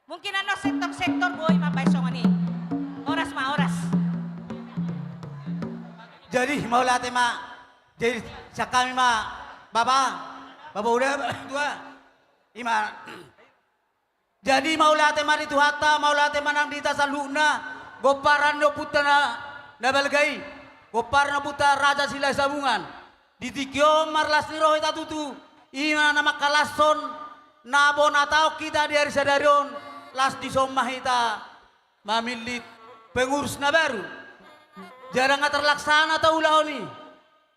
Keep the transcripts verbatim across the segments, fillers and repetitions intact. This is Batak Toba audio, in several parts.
Mungkin annon sektor-sektor boi mambaen songon i. Horas ma, horas. Jadi mauliate ma. Jadi sian hami ma, Bapa, Bapa Uda, Tua. I ma. Jadi mauliate ma di Tuhanta, mauliate ma nang di hita saluhutna, gomparan ni ompunta na, na balga i, gomparan ni ompunta Raja Silahisabungan. Di tingki on marlas ni roha hita tutu, i ma na mangkalashon, na bona taon hita di ari sadari on, las dison ma hita mamillit pengurus na baru. Jala nga terlaksana taulahon i.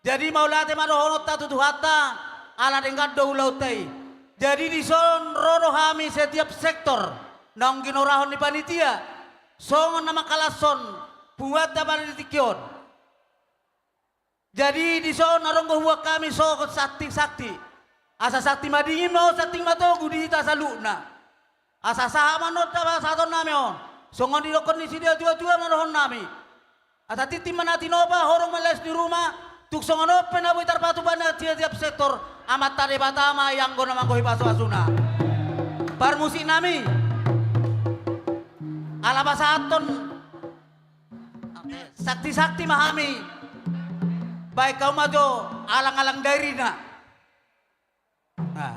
Jadi mauliate ma dohononta tu Tuhanta, ala denggan do ulaonta i. Jadi dison ro do hami setiap sektor, naung ginorahon ni panitia, songon na mangkalashon punguanta pada di tingki on. Jadi dison adong do huboan hami songon santi-santi. Asa santi madingin ma on, santi matogu di hita saluhutna. Asa sahat ma on tapasahaton nami on. Songon didokkon ni sidea tua-tua na dohonon nami. Asa tintin ma na tinopa, horong ma les ni ruma, tung songon on pe na boi tarpatupa na tiap-tiap sektor, Amanta Debata ma i anggo na manggohi pasu-pasuna. Parmusik nami. Ala pasahathon sakti-sakti ma hami. Baen hamu ma jo alang-alang dairina. Ah.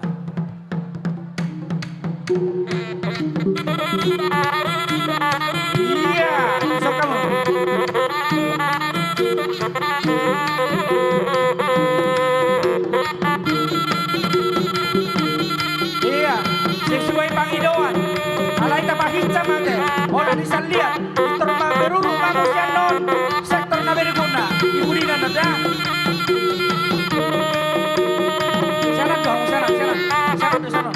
Iya, sok hamu. Iya, sesuai pangidoan. Alai tapahinsa ma ate. Holan i salian. Pintor ma beruru ma muse annon. Sektor na berikutna. Di Budinan na da. Sian on do, sian on, sian on. Sian on do, sian on.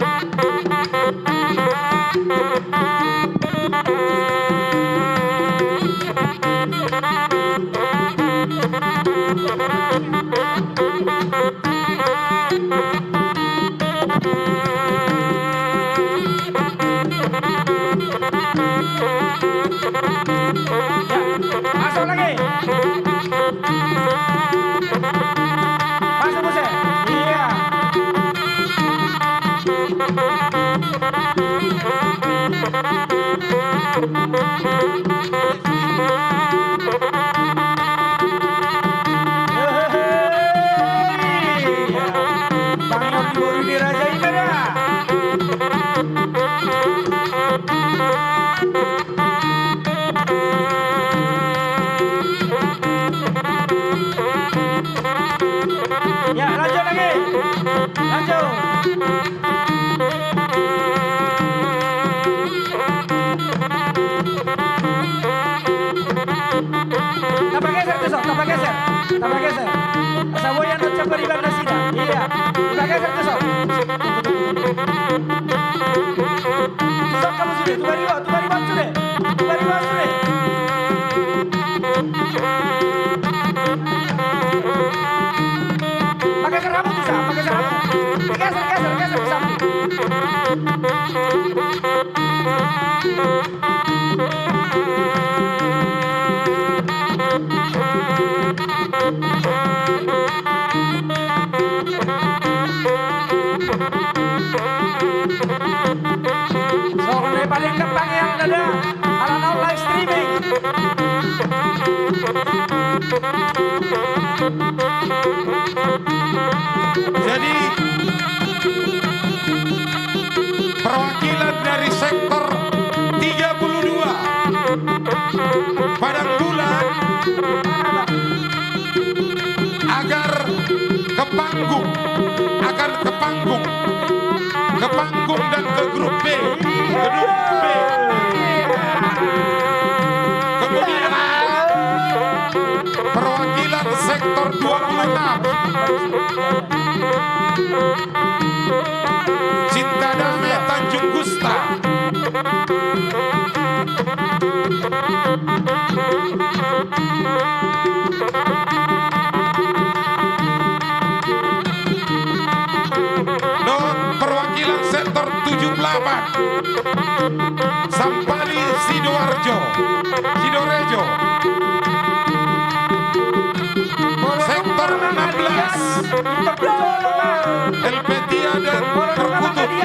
Masuk lagi. Masuk, Buse. Iya. Bang Yong di Boru di Raja Iba da. Ya, lanjut lagi. Lanjut. Tambah geser tu, Sob, tambah geser. Tambah geser. Asa boi annon sian pariban nasida. Iya. Tambah geser tu, Sob. Sok hamu sude, tu bariba, tu bariba sude. Tu bariba sude. Pageser hamu tu, Sob, pageser hamu. Geser, geser, geser tu, Sob. Songon i paling gampang i, Dada, ala na on live streaming. Jadi, perwakilan dari sektor tiga puluh dua Padang Bulan agar ke panggung, agar ke panggung, ke panggung dan ke grup B, gedung B. Kemudian perwakilan sektor dua puluh enam. Cinta Damai Tanjung Gusta. Dohot perwakilan sektor tujuh puluh delapan. Sampali Sidoarjo, Sidorejo. Sektor enam belas, Helvetia dan Perkutut.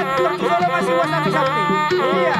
Iya.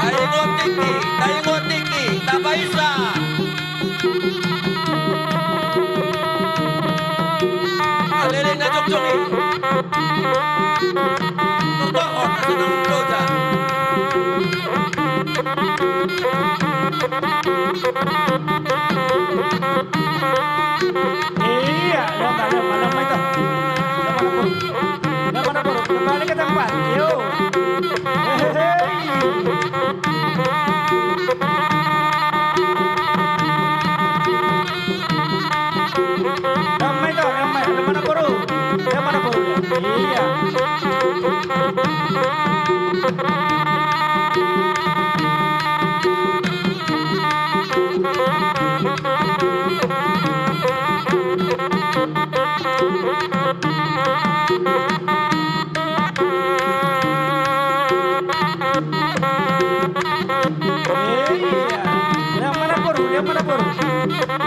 Taingot tingki, taingot tingki, tapaisa. Alele na jongjong i. Tortor hon asa na loja. Iya, lomba, lomba, lomba itu. Lomba, lomba. Lomba, lomba. Kembali ke tempat. Yo. Hehehe. Damai to, damai. Damai na boru. Damai na boru. Iya. Iya. Yang mana boru? Yang mana boru?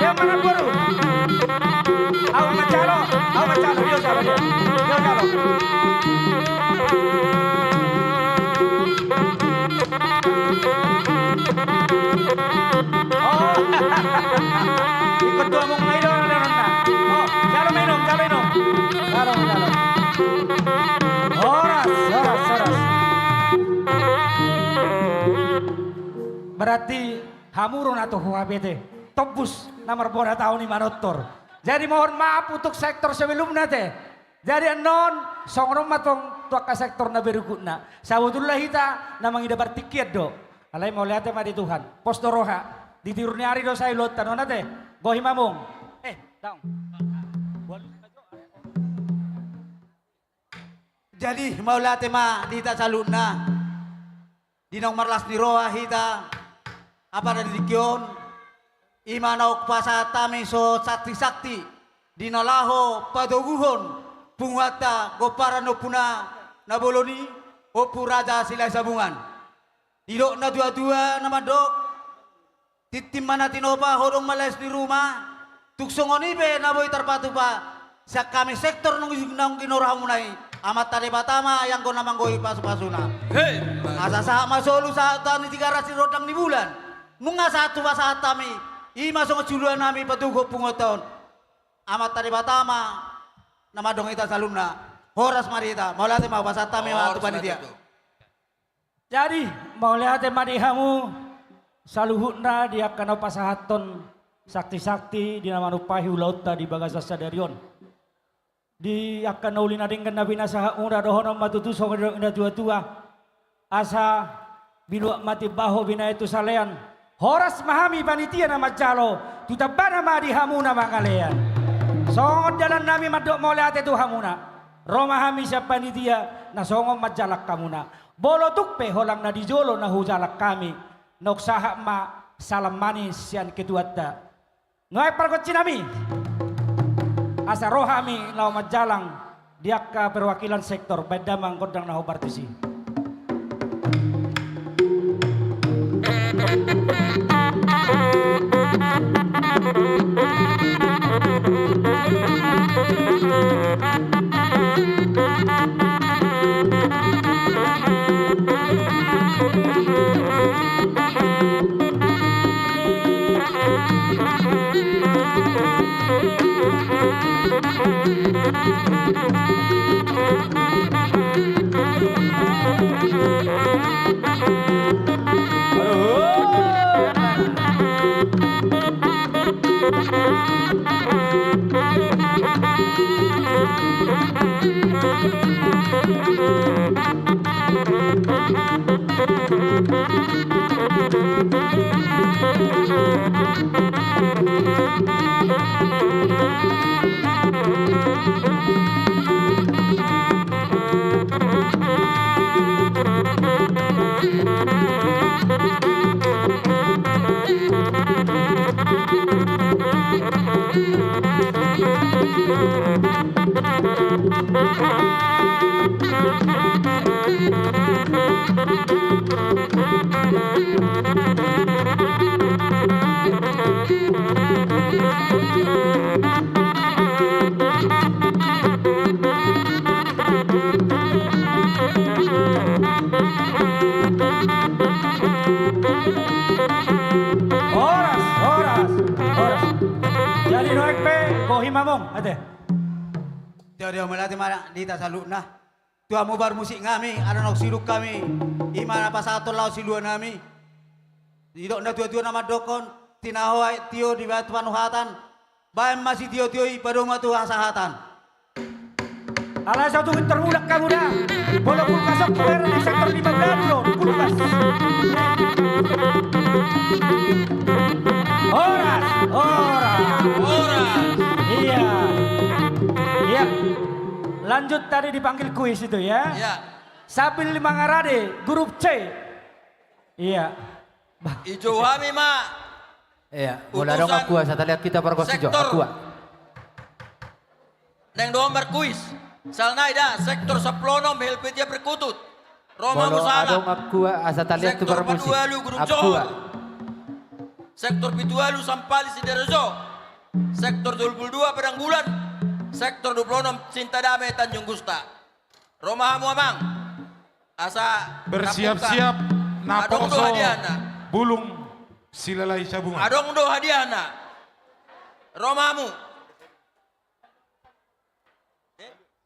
Yang mana boru? Au ma jalo, au ma jalo, yo jalo, yo. Yo jalo. Berarti hamu do na tu huhapete. Tombus na marbona taon i manortor. Jadi mohon maaf untuk sektor sebelumna te. Jadi annon songon on ma tong tu angka sektor na berikutna. Sabotulna hita na mangida partingkian do. Alai mauliate ma di Tuhan. Pos do roha. Di tiur ni ari do sai ulaonta, nona te. Bohi ma mung. Eh, daong. Jadi mauliate ma di hita saluhutna. Di naung marlas ni roha hita, apala di tingki on, i ma naung pasahat hami so sakti-sakti di na laho patoguhon punguanta gomparan ni ompuna na bolon i, Ompu Raja Silahisabungan. Didok na tua-tua na mandok, tintin ma na tinopa, hodong ma laos di ruma. Tung songon i pe na boi tarpatupa sian hami sektor naung, naung ginorahonmuna i, Amanta Debata ma i anggo na manggohi pasu-pasuna. Hei! Asa sahat ma solu sahat hami di garas ni rondang ni bulan. Nunga sahat tu pasahat hami, i ma songon siluanami patoguhon punguanta on. Amanta Debata ma na mandongani hita saluhutna. Horas ma di hita, mauliate ma, pasahat hami ma tu panitia. Jadi mauliate ma di hamu saluhutna di angka na pasahathon sakti-sakti di na manumpahi ulaonta di bagasan sadari on. Di angka na uli na denggan na pinasahatmuna, dohonon ma tutu songon didok ni na tua-tua. Asa binuat ma timbaho, binahen tu salean. Horas ma hami panitia na manjalo, tu tambana ma di hamu na mangalean. Songon dalannami mandok mauliate tu hamuna. Ro ma hami sian panitia na songon manjalang hamuna. Molo tung pe holan na di jolo na hujalang hami, naung sahat ma salam manis sian ketuanta. Nuaeng pargonsinami, asa ro hami laho manjalang di angka perwakilan sektor, baen damang gondang na hombar tusi. Horas, horas, horas. Jadi nuaeng pe bohi ma mung, ate. Jadi mauliate ma di hita saluhutna. Tu hamu parmusik nami, ala naung sidung hami, i ma na pasahathon laho siluanami. Didok na tua-tua na mandokkon, tinaho aek tio dibaen tu panuhatan, baen ma sitio-tio i padomu ma tu hasahatan. Alai so tung pintor mulak hamu da. Molo kulkas on kubaen di sektor lima belas do kulkas. Horas, horas. Horas. Iya. Iya. Lanjut tadi dipanggil kuis itu ya. Iya. Sambil mangarade grup C. Iya. Bah. Dijou hami ma. Iya. Molo adong utusan akua, asa taliat hita pargonsi jo. Sektor. Akua. Naeng do markuis. Siala ni i da, sektor sampulu onom Helvetia Perkutut. Ro ma molo muse ala. Adong akua, asa taliat tu parmusik. Sektor padualu Gunung Johor. Akua. Sektor pitualu Sampali Sidarejo. Sektor tolupulu dua Padang Bulan. Sektor duapulu onom Cinta Dame Tanjung Gusta. Ro ma hamu amang. Asa bersiap-siap naposo. Adong do hadiahna. Bulung Silahisabungan. Adong do hadiahna. Ro ma hamu.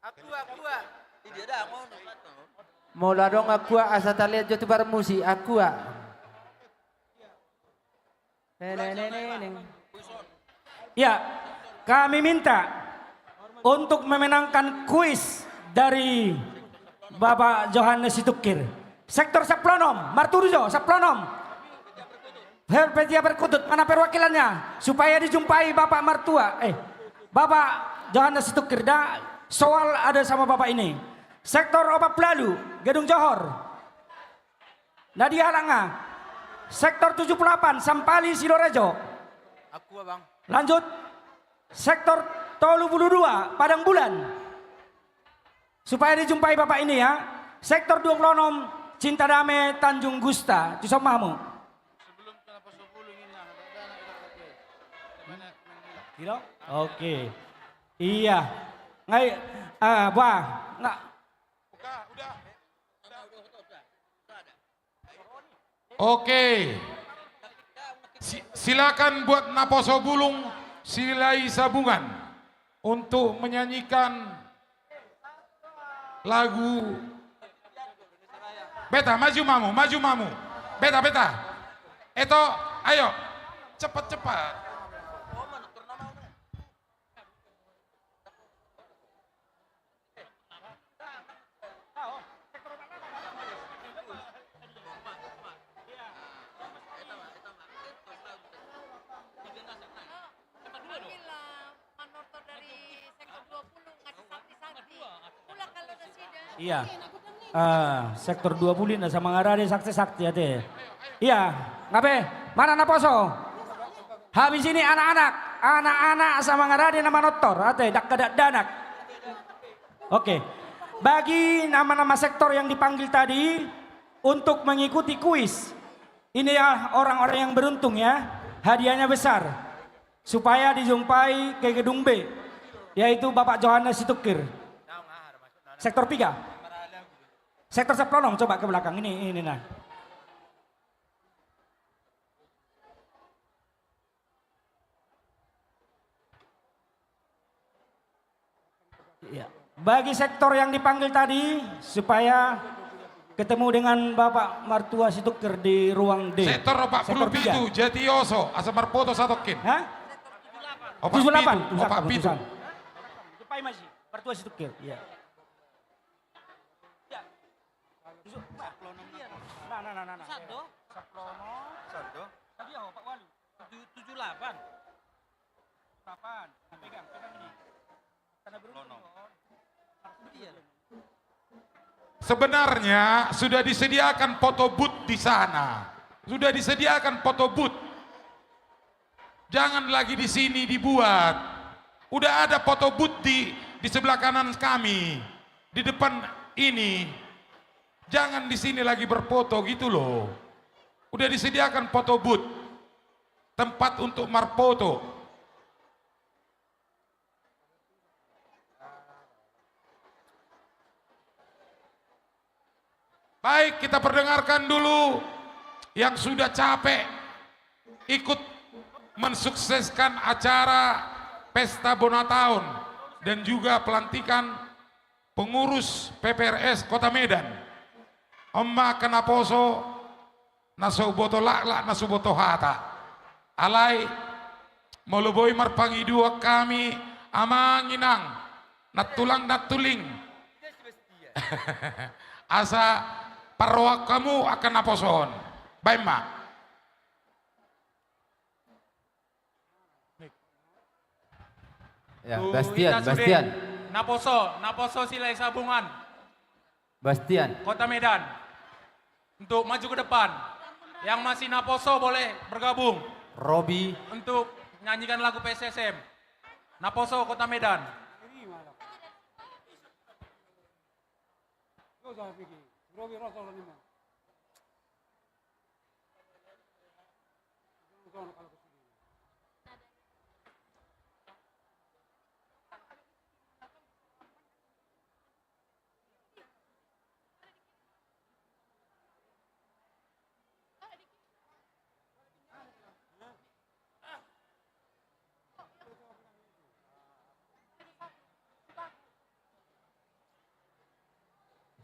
Akua, akua. Molo adong akua asa taliat jo tu parmusik, akua. Ya, kami minta untuk memenangkan kuis dari Bapak Johannes Situkir. Sektor sampulu onom, martuju jo, sampulu onom. Helvetia Perkutut, mana perwakilannya? Supaya dijumpai Bapak Martua, eh, Bapak Johannes Situkir. Da, soal ada sama Bapak ini. Sektor opat pulu ualu, Gedung Johor. Nadia Langa. Sektor tujuh puluh delapan, Sampali, Sidorejo. Aku, Abang. Lanjut. Sektor tolu puluh dua, Padang Bulan. Supaya dijumpai Bapak ini ya. Sektor dua puluh enam, Cinta Dame, Tanjung Gusta. Tuson ma hamu. Sebelum kena poso bulu ini, nah, ada anak kita pakai. Gimana? Gilo? Oke. Iya. Ngai, ah, bah, nggak. Buka, udah. Oke. Si-, silakan buat Naposo Bulung Silai Sabungan untuk menyanyikan lagu. Beta, maju ma hamu, maju ma hamu. Beta, beta. Eto, ayo. Cepat-cepat. Iya. Ah, sektor dua puluh na sama ngarade sakti-sakti ate. Iya, ngape? Mana naposo? Habis ini anak-anak, anak-anak sama ngarade na manortor ate, dakdanak. Oke. Bagi nama-nama sektor yang dipanggil tadi untuk mengikuti kuis, ini ya orang-orang yang beruntung ya, hadiahnya besar. Supaya dijumpai ke gedung B, yaitu Bapak Johannes Situkir. Sektor tiga. Sektor sampulu onom, coba ke belakang. Ini, ini, nah. Iya. Bagi sektor yang dipanggil tadi, supaya ketemu dengan Bapak Martua Situkir di ruang D. Sektor opat puluh pitu, sektor tiga. Jatioso, asa marpoto satongkin. Hah? Opat pitu, tujuh puluh delapan, opat pitu. Jumpai masih, Martua Situkir, iya. Iya. Tujuh, nah, nah, nah, nah, nah. Sado. Sampulu onom. Sado. Tadi ya, Pak Wali. Tujuh, tujuh delapan. Delapan. Pegang, pegang ini. Karena beruntung, Bang. Iya. Sebenarnya sudah disediakan foto booth di sana. Sudah disediakan foto booth. Jangan lagi di sini dibuat. Udah ada foto booth di, di sebelah kanan kami, di depan ini. Jangan di sini lagi berfoto gitu loh. Udah disediakan foto booth, tempat untuk marfoto. Baik, kita perdengarkan dulu yang sudah capek ikut mensukseskan acara Pesta Bona Taon dan juga pelantikan pengurus P P R S Kota Medan. On ma angka naposo, na so huboto laklak, na so huboto hata. Alai, molo boi marpangidoan hami, amang inang, nantulang nantuling, asa parrohahon hamu angka naposo on. Baen ma. Ya, tu Bastian, hita sude. Bastian. Naposo, naposo Silai Sabungan. Bastian. Kota Medan. Untuk maju ke depan. Yang masih naposo boleh bergabung. Robi. Untuk nyanyikan lagu P S S M. Naposo Kota Medan.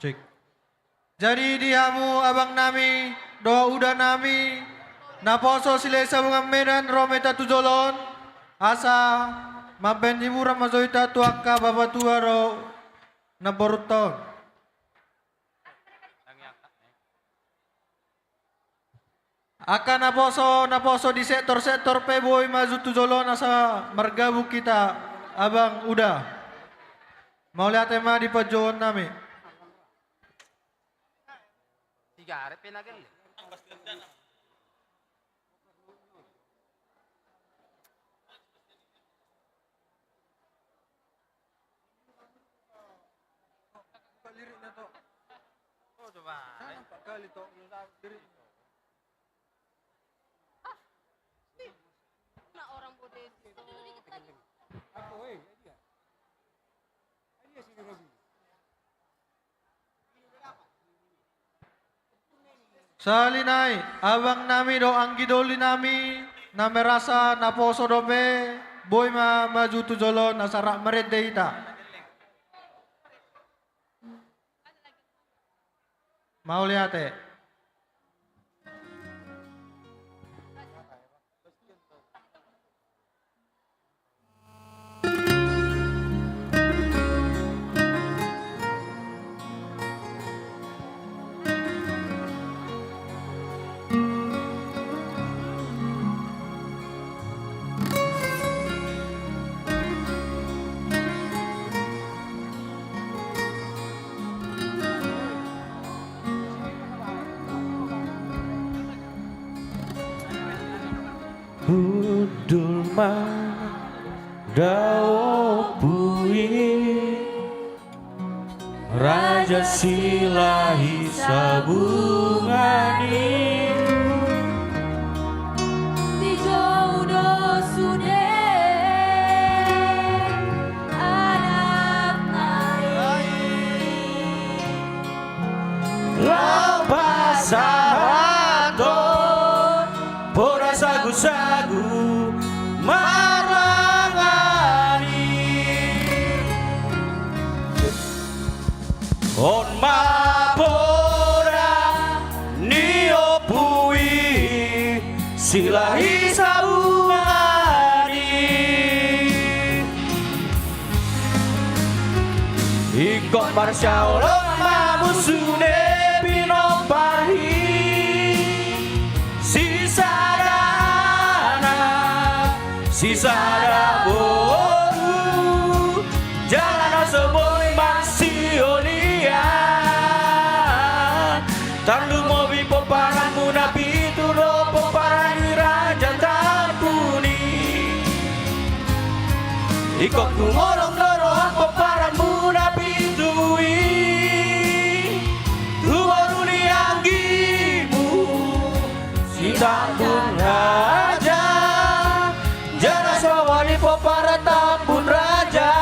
Cek. Jadi di hamu abang nami dohot uda nami, Naposo Silahisabungan Medan, ro ma hita tu jolo on, asa mambahen hiburan ma jo hita tu angka bapatua dohot namborunta on. Angka naposo, naposo di sektor-sektor pe boi maju tu jolo on asa margabung hita, Abang Uda. Mauliate ma di panjouon nami. Sigaret pe na gelleng. Sahali nai, abang nami dohot anggi doli nami, na merasa naposo dope, boi ma maju tu jolo on asa rap marende hita. Mauliate. Hundul ma da ompu i, Raja Silahisabungan i. Dijou do sude anakna i. Laho pasahathon poda sagusagu marlangan i. On ma poda ni ompu i Silahisabungan i. Ingkon marsiaholongan ma muse ni pinompar i. Sisada anak, sisada boru, jala na so boi marsiolian. Tarlumobi pomparanmuna pitu dohot pomparan ni Raja Tambun i. Ingkon humolong do roham pomparanmuna pitu i tu boru ni anggimu si Tambun Raja, jala songon i pomparan Tambun Raja.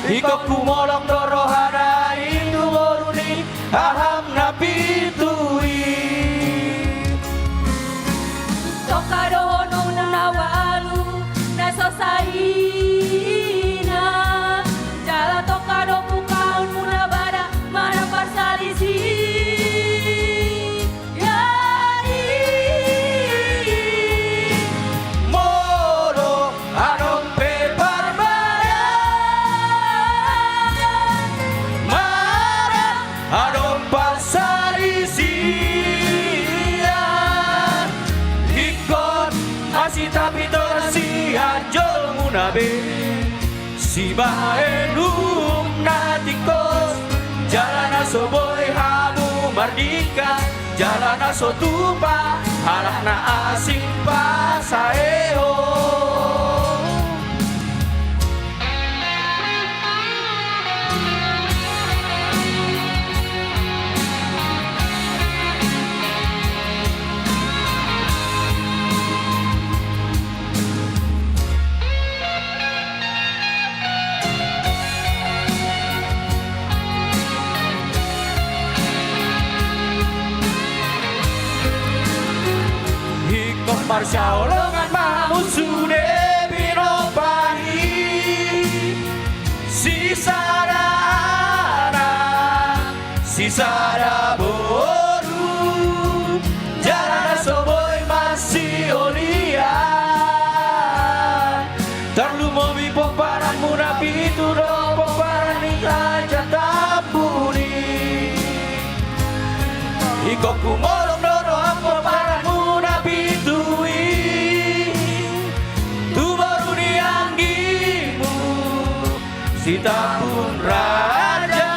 Ingkon humolong do rohana i tu boru ni haham na pitu i. Tongka dohononmuna ualu na so saina, jala tongka do pungkaonmuna bada manang parsalisian i. Molo adong pe parbadaan manang adong parsalisian, ingkon ma sitapiton sian jolomuna be. Sibahen uhum na tingkos, jala na so boi hamu mardingkan, jala na so tupa halak na asing pasaehon. Ingkon marsiaholongan ma muse ni pinompar i. Sisada anak, sisada boru, jala Ingkon humolong do roham pomparanmu na pitu i tu boru ni anggimu Sitambun Raja,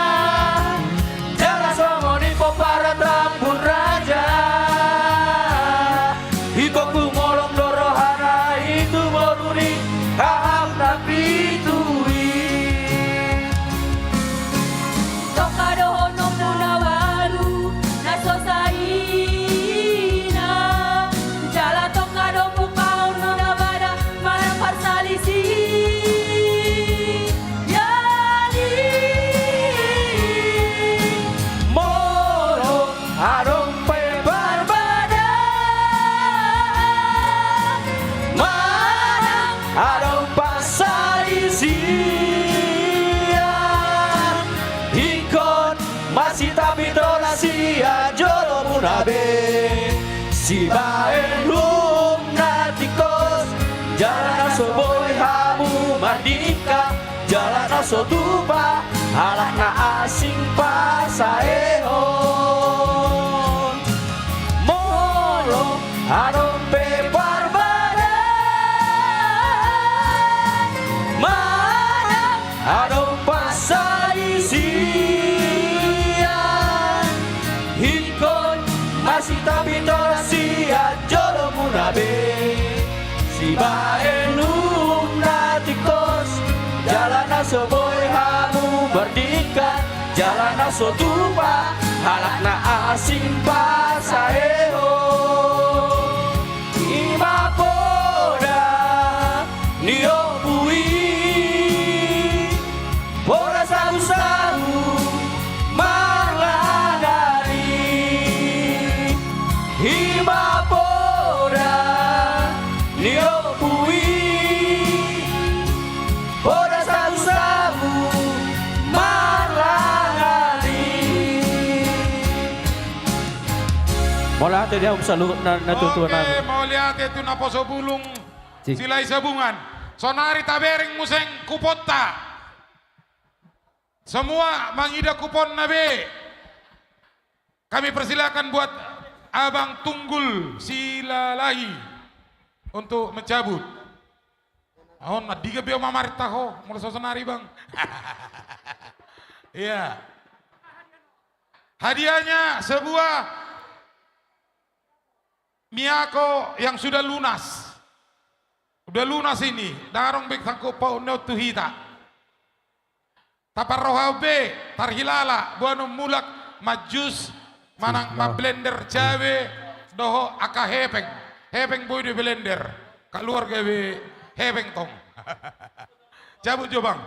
jala songon i pomparan Tambun Raja. Ingkon humolong do rohana i tu boru ni haham na pitu i. Tongka dohononmu na ualu na so saina, jala tongka do mungkaonmu na badan manang parsalisian i. Molo adong pe parbadaan manang adong parsalisian, ingkon masitapi tona sian jolomuna be. Sibahen uhum na tingkos, jala na so boi hamu mandingkan, jala na so tupa halak na asing pasaehon. Molo adong pe parbadaan manang adong parsalisian, ingkon masitapi tona sian jolomuna be. Sibahen uhum na tingkos, jala na so boi hamu mandingkan, jala na so tupa halak na asing pasaehon. I ma poda ni ompu i, poda sagusagu marlangani. I ma poda ni ompu i, poda sagusagu marlangani. Mauliate di hamu saluhutna na tuatua nami. Oke, mauliate tu naposo bulung. Cik. Silahi Sabungan. Sonari tabereng muse kuponta. Semua mangida kuponna be. Kami persilakan buat Abang Tunggul Silalahi untuk mencabut. On, andigan be au mamarenta ho, molo so sonari, Bang. Iya. Hadiahnya sebuah Miyako yang sudah lunas. Udah lunas ini, ndang adong be sangkut pautna on tu hita. Taparroha be, tarhilala, boanon mulak manjus, manang mamblender cabe dohot angka hepeng. Hepeng boi do diblender. Kaluarga be hepeng tong. Cabut jo, Bang.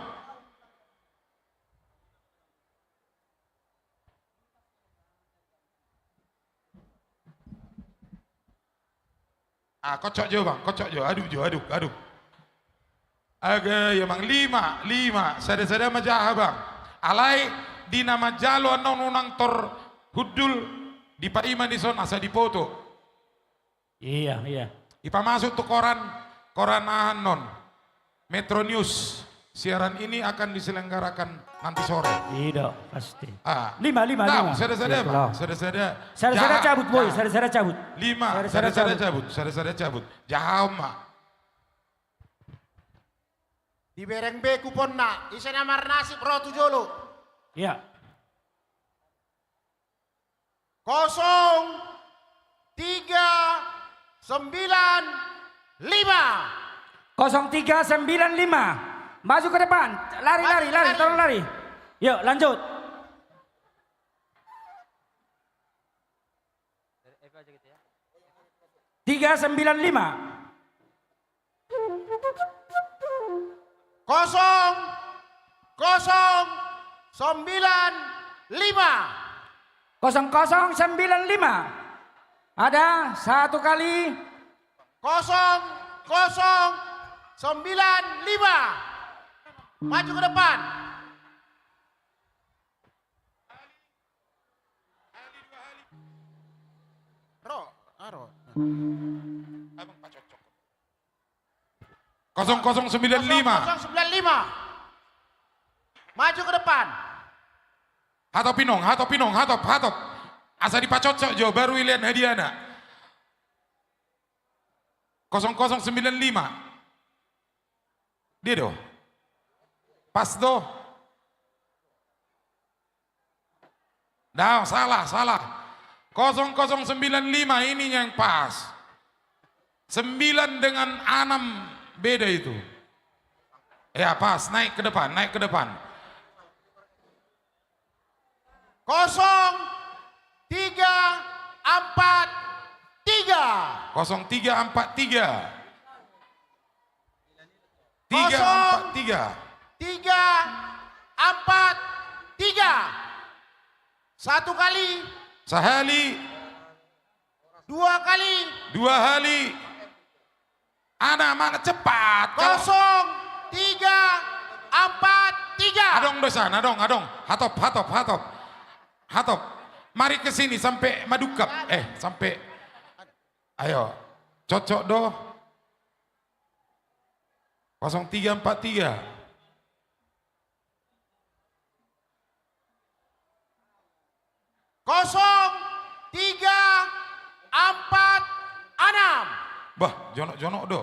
Ah, kocok jo, Bang, kocok jo, aduk jo, aduk, aduk. Aga, ya, Bang, lima, lima, sada-sada ma jaha, Bang. Alai di na manjalo annon unang tor hundul, dipaima dison asa dipoto. Iya, iya. Ipamasuk tu koran, koran aha annon. Metro News. Siaran ini akan diselenggarakan nanti sore. Iya, pasti. Ah. Lima, lima, lima. Sada-sada, Bang. Sada-sada. Sada-sada cabut, boy. Sada-sada cabut. Lima. Sada-sada cabut. Sada-sada cabut. Jaha on ma. Dibereng be kuponna. Ise na marnasib ro tu jolo. Iya. Kosong tiga sembilan lima. Kosong tiga sembilan lima. Maju ke depan. Lari, lari, lari, tolong lari. Yuk, lanjut. Tiga sembilan lima. Kosong, kosong, sembilan, lima. Kosong kosong sembilan lima. Ada satu kali. Kosong kosong sembilan lima. Maju ke depan. Ro, aro. Kosong kosong sembilan lima. Kosong kosong sembilan lima. Maju ke depan. Hatop inong, hatop inong, hatop, hatop. Asa dipacocok jo, baru ilean hadiana. Kosong kosong sembilan lima. Dia do. Pas do. Dah, salah, salah. Kosong kosong sembilan lima ini yang pas. Sembilan dengan anam beda itu. Ya, pas. Naik ke depan, naik ke depan. Kosong tiga empat tiga. Kosong tiga empat tiga. Tiga empat tiga. Tiga empat tiga. Satu kali. Sahali. Dua kali. Dua hali. Ana, mana cepat. Kalau kosong tiga empat tiga. Adong do sana, adong, adong. Hatop, hatop, hatop. Hatop. Mari ke sini sampai madukap. Eh, sampai. Ayo. Cocok do. Kosong tiga empat tiga. Kosong tiga empat enam. Bah, jonok-jonok do.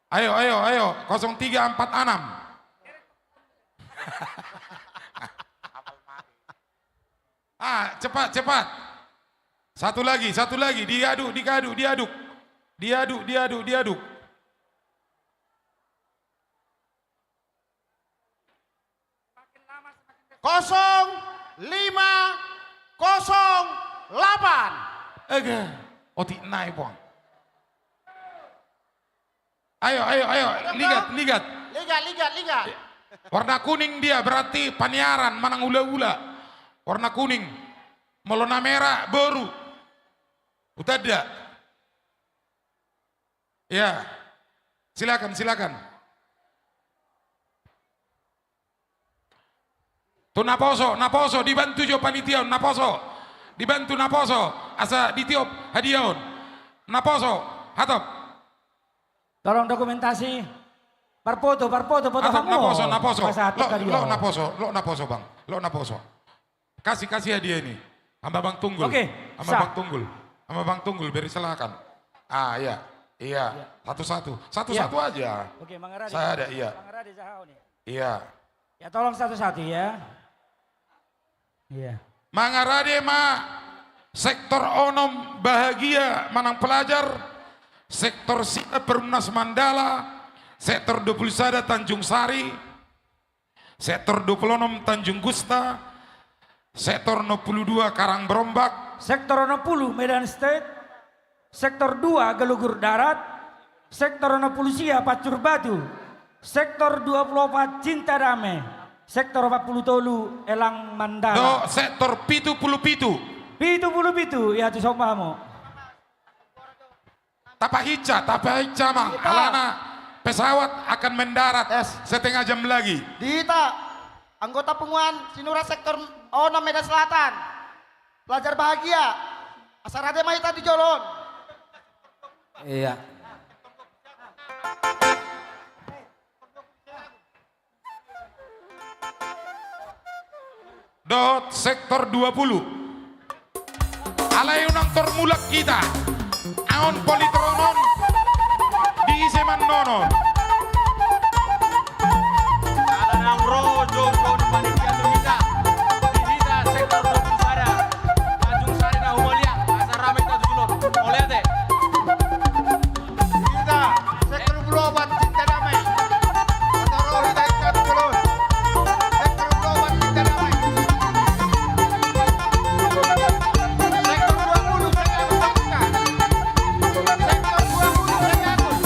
Ayo, ayo, ayo, kosong tiga empat enam. Ah, cepat, cepat. Satu lagi, satu lagi. Diaduk, diaduk, diaduk. Diaduk, diaduk, diaduk. Kosong lima kosong delapan. Ege, otik nai, Bang. Ayo, ayo, ayo, ligat, ligat. Ligat, ligat, ligat. Warna kuning dia, berarti Paniaran manang Hula-hula. Warna kuning. Molo na merah, boru. Hutanda. Ya. Silakan, silakan. Tu naposo, naposo, dibantu jo panitia on, naposo. Dibantu naposo, asa ditiop hadia on. Naposo, hatop. Tolong dokumentasi. Parfoto, parfoto, foto. Hatop, hamu. Naposo, naposo. Lo, lo naposo, lo naposo, Bang. Lo naposo. Kasih, kasih hadia ini. Ama Bang Tunggul. Oke, Ama Bang Tunggul. Ama Bang Tunggul, beri silakan. Ah, iya. Iya. Satu-satu. Satu-satu aja. Oke, Mangarade. Saya ada, iya. Mangarade, Zahaoni. Iya. Ya, tolong satu-satu ya. Iya. Mangarade ma sektor onom Bahagia manang Pelajar, sektor sia Perumnas Mandala, sektor dua puluh sada Tanjung Sari, sektor dua puluh onom Tanjung Gusta, sektor enam puluh dua Karang Berombak, sektor enam puluh Medan State, sektor dua Gelugur Darat, sektor enam puluh sia Pancur Batu, sektor dua puluh opat Cinta Dame, sektor opat puluh tolu Elang Mandala. Dohot sektor pitu puluh pitu. Pitu puluh pitu, ya, tu somba hamu. Tapahinsa, tapahinsa, Amang. Alana pesawat akan mendarat setengah jam lagi. Di hita, anggota punguan Sinura sektor onom Medan Selatan. Pelajar Bahagia. Asa rade ma hita di jolo on. Iya. Dohot sektor dua puluh. Alai unang tor mulak hita. Aon politron on diise ma annon on. Ala naung ro jolo panitia tu hita. Di hita sektor dua puluh sada. Tanjung Sari na humaliang. Asa rame hita tu jolo on. Mauliate. Hita, sektor dua puluh opat, Cinta Dame. Asa ro hita, hita tu jolo on. Sektor dua puluh opat, Cinta Dame. Sektor dua puluh, Sariagung Terbuka. Sektor dua puluh, Sariagung.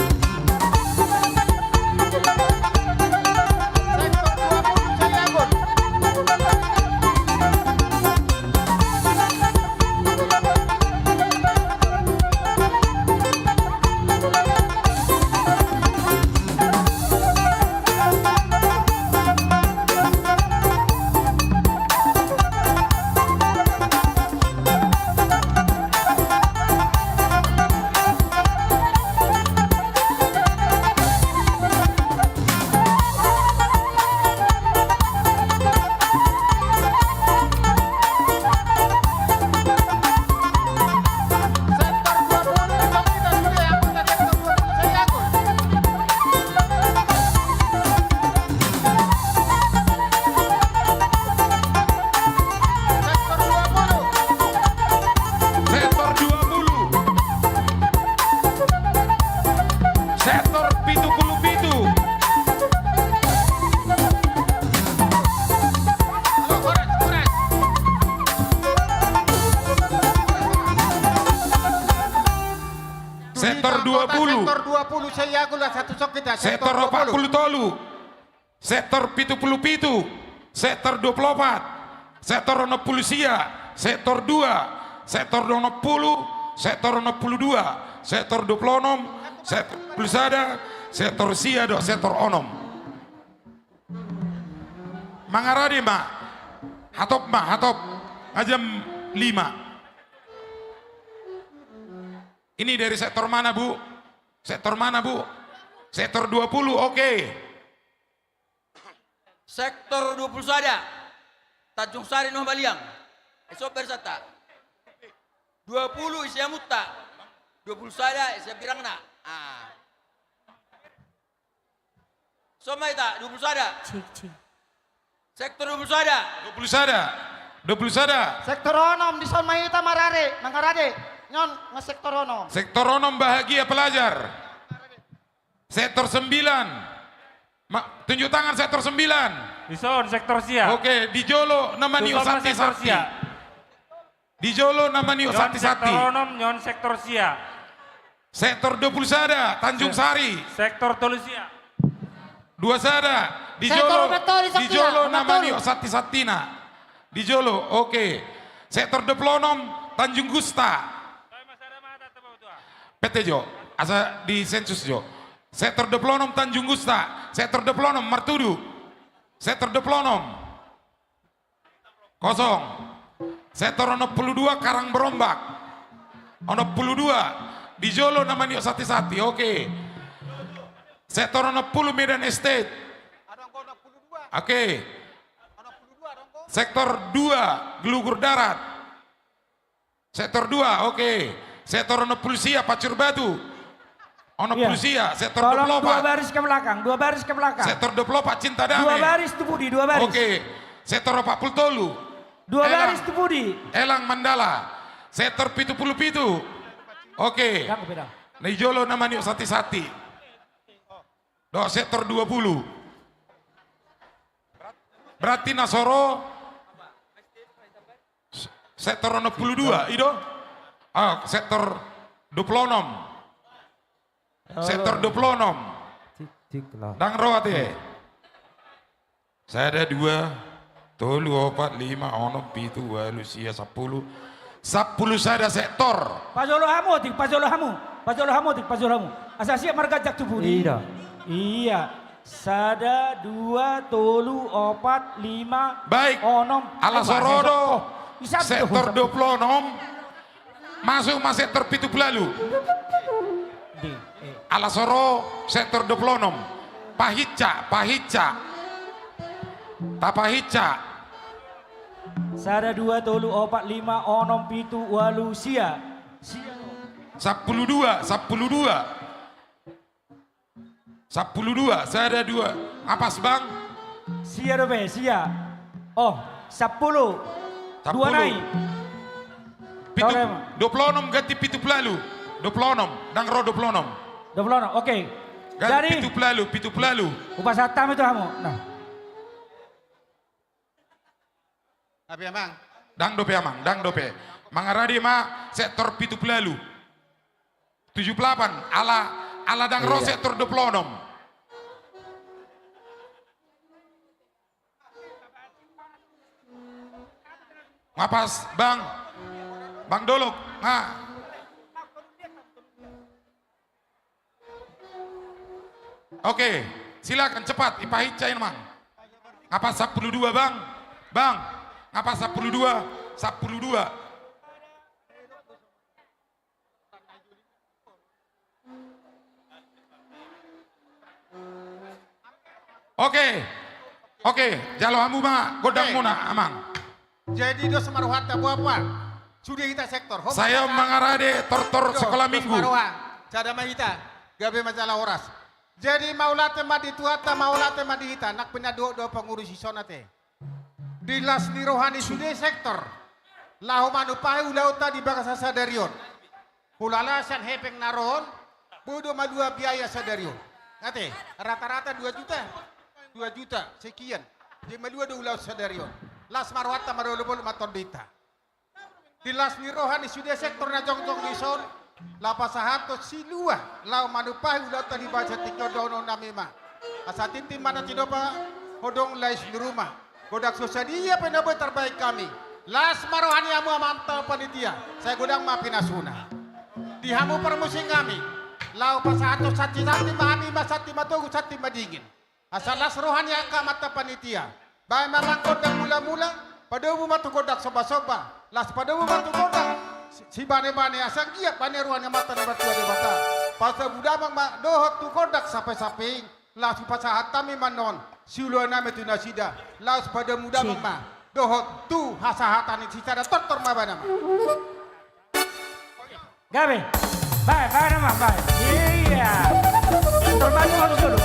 Sektor dua puluh, Sektor dua puluh. Sektor dua puluh, saya gula satu sok kita. Sektor opat puluh tolu. Sektor pitu puluh pitu. Sektor dua puluh opat. Sektor onom puluh sia. Sektor dua. Sektor onom puluh. Sektor onom puluh dua. Sektor dua puluh onom. Sektor dua puluh sada. Sektor sia dohot sektor onom. Mangarade ma. Hatop ma, hatop. Nga jam lima. Ini dari sektor mana, Bu? Sektor mana, Bu? Sektor dua puluh, oke. Sektor dua puluh sada. Tanjung Sari, Nuh Baliang. Esok bersata. Dua puluh isi hamunta. Dua puluh sada isi birangna. Ah. Soma ita, dua puluh sada. Cik, cik. Sektor dua puluh sada. Dua puluh sada. Dua puluh sada. Sektor onom, dison ma ita marade, mangarade. Nyon, nge sektor onom. Sektor onom Bahagia Pelajar. Sektor sembilan. Ma-, tunjuk tangan sektor sembilan. Dison, sektor sia. Oke, di jolo nama ni Dison ma sektor Santi-Santi. Sia. Di jolo nama ni Nyon Santi-Santi. Sektor onom, nyon sektor sia. Sektor dua puluh sada, Tanjung Sari. Sektor tolu sia. Dua sada, di jolo, di jolo nama ni Santi-Santina. Di jolo, oke. Sektor dua puluh onom, Tanjung Gusta. Pete jo, asa di sensus jo. Sektor dua puluh onom, Tanjung Gusta. Sektor dua puluh onom, martudu. Sektor dua puluh onom. Kosong. Sektor onom puluh dua, Karang Berombak. Onom puluh dua. Di jolo nama ni Santi-Santi, oke. Sektor onom puluh, Medan Estate. Oke. Sektor dua, Gelugur Darat. Sektor dua, oke. Sektor onom puluh sia, Pancur Batu. Onom puluh sia, sektor dua puluh opat. Tolong dua baris ke belakang, dua baris ke belakang. Sektor dua puluh opat, Cinta Dame. Dua baris tu pudi, dua baris. Oke. Sektor opat puluh tolu. Dua baris tu pudi. Elang Mandala. Sektor pitu puluh pitu. Oke. Di jolo nama ni Santi-Santi. Dohot sektor dua puluh. Berarti na so ro sektor onom puluh dua, i do? Ah, sektor dua puluh onom. Sektor dua puluh onom. Ndang ro ate. Sada, dua, tolu, opat, lima, onom, pitu, ualu, sia, sampulu. Sampulu sada sektor. Pajolo hamu otik, pajolo hamu. Pajolo hamu otik, pajolo hamu. Asa siap marganjang tu pudi. Iya. Iya. Sada, dua, tolu, opat, lima, onom. Baik. Ala so ro do sektor dua puluh onom. Masuk ma sektor pitu pulu ualu. Ala so ro sektor dua pulu onom. Pahinsa, pahinsa. Tapahinsa. Sada, dua, tolu, opat, lima, onom, pitu, ualu, sia. Sampulu dua, sampulu dua. Sampulu dua, sada, dua. Nga pas, Bang? Sia dope, sia. Oh, sampulu. Dua nai. Dua pulu onom ganti pitu pulu ualu. Dua pulu onom, ndang ro dua pulu onom. Dua pulu onom, oke. Ganti pitu pulu ualu, pitu pulu ualu. Hupasahat hami tu hamu. Nah. Ndang dope, Amang. Ndang dope, Amang, ndang dope. Mangarade ma sektor pitu pulu ualu. Tujuh pulu delapan, ala, ala ndang ro sektor dua pulu onom. Nga pas, Bang? Bang Dolok, nga. Oke, silakan cepat, dipahinsa i, Amang. Nga pas sampulu dua, Bang? Bang, nga pas sampulu dua, sampulu dua. Oke, oke, jalo hamu ma gondangmuna, Amang. Jadi dos ma rohanta, boa, boa. Sude hita sektor. Saya mangarade tortor sekolah minggu. Dos ma roha. Sada ma hita. Gabe ma jala horas. Jadi mauliate ma di Tuhanta, mauliate ma di hita. Nang pe na dohot do pangurus i, songon i ate. Di las ni roha ni sude sektor. Laho manumpahi ulaonta di bagasan sadari on. Hulala sian hepeng na ro on, boi do malua biaya sadari on. Ate, rata-rata dua juta. Dua juta sekian. Jadi malua do ulaon sadari on. Las ma rohanta, marolop-olop ma tondinta. Di las ni roha ni sude sektor na jongjong dison, Laho pasahathon silua laho manumpahi ulaonta di bagasan tingki on, dohononnami ma. Asa tintin ma na tinompa, hodong lais ni ruma. Godang so sadia pe na boi tarbahen hami, las ma roha ni hamu amanta panitia, sai godang ma pinasuna. Di hamu parmusik nami, laho pasahathon santi-santi ma hami, ma santi matogu, santi madingin. Asa las roha ni angka amanta panitia. Bahen ma amang gondang mula-mula, padomu ma tu gondang somba-somba, laos padomu ma tu gondang si-, sibane-bane, asa anggiat bane roha ni Amanta na martua Debata. Padomu damang ma dohot tu gondang sampe-sampe i, laos hupasahat hami ma annon siulaonnami tu nasida, laos padomu damang ma dohot tu hasahatan ni sisada. Tortor ma bahen amang. Gabe. Bahen, bahen amang, bahen. Iya. Tortor ma tu hamu jolo.